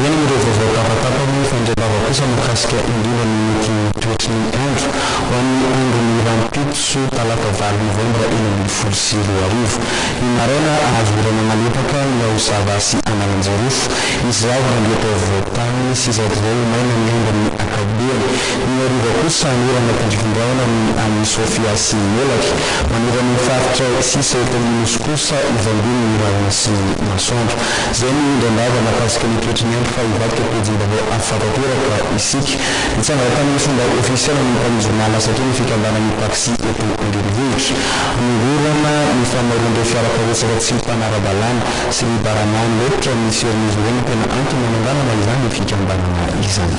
Izay no ireo vaovao tapatapany fa indray vava kosa mahakasika indrindra ny mety ho toetry ny andro ho an'ny andron'ny rahampitso talata valo novambra 2016. Ny maraina azo orana malefaka ny ao Sava sy Analanjirofo. Misy zavona ny eto afovoan-tany sy izay izay ho maina ny andro amin'ny ankapobeny. Ny hariva kosa hanorana tandrifin-drahona ny any Sofia sy Melaky. Manerana ny faritra sisa eto amin'ny Nosy kosa hivangony ny rahona sy ny masoandro. Izay no indran-dava mahakasika ny toetry ny andro fa hivadika pejim-baovao hafa tanteraka isika. Nitsangana tamin'ny fomba ofisialy nanomboka ny zoma lasa teo ny fikambanan'ny taxi eto an-drenivohitra. Hamongorana ny fahamaroan'ireo fiara karetsaka tsy mpanara-dalàna sy ny baranahiny loatra misy eo amin'izy ireo no tena antony nananganana izany fikambanana izany.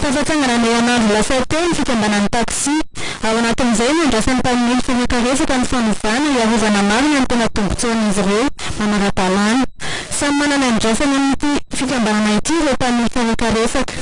Tafatsangana ny herinandro lasa teo ny fikambanan'ny taxi. Ao anatin'izay no andrasan'ny mpamily fiarakaretsaka ny fanovana hiarovana marina ny tena tombontsoan'izy ireo manara-dalàna. Samy manana ny andrasany amin'ity fikambanana ity ireo mpamily fiarakaretsaka.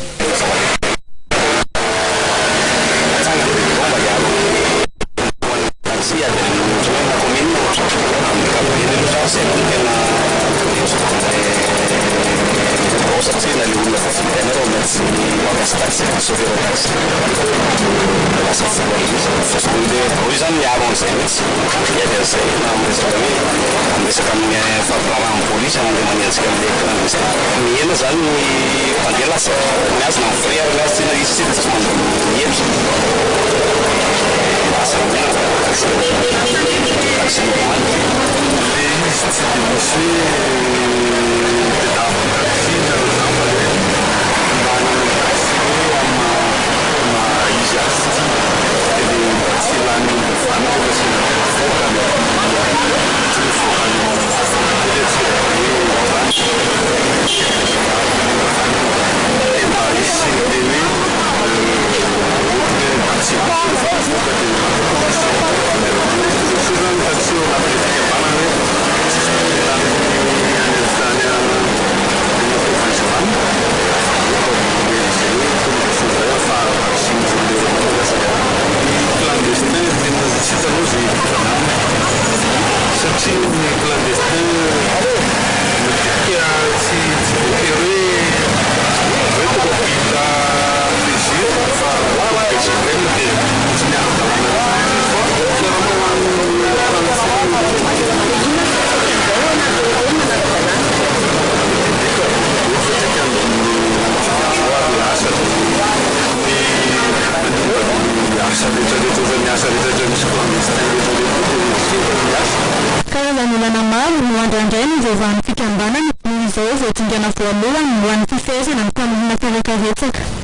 Karazan'olana maro no andrandraina izay vahan'ny fikambanana noho izao vao dingana voalohany ho an'ny fifehezana ny mpamolona fiarakaretsaka.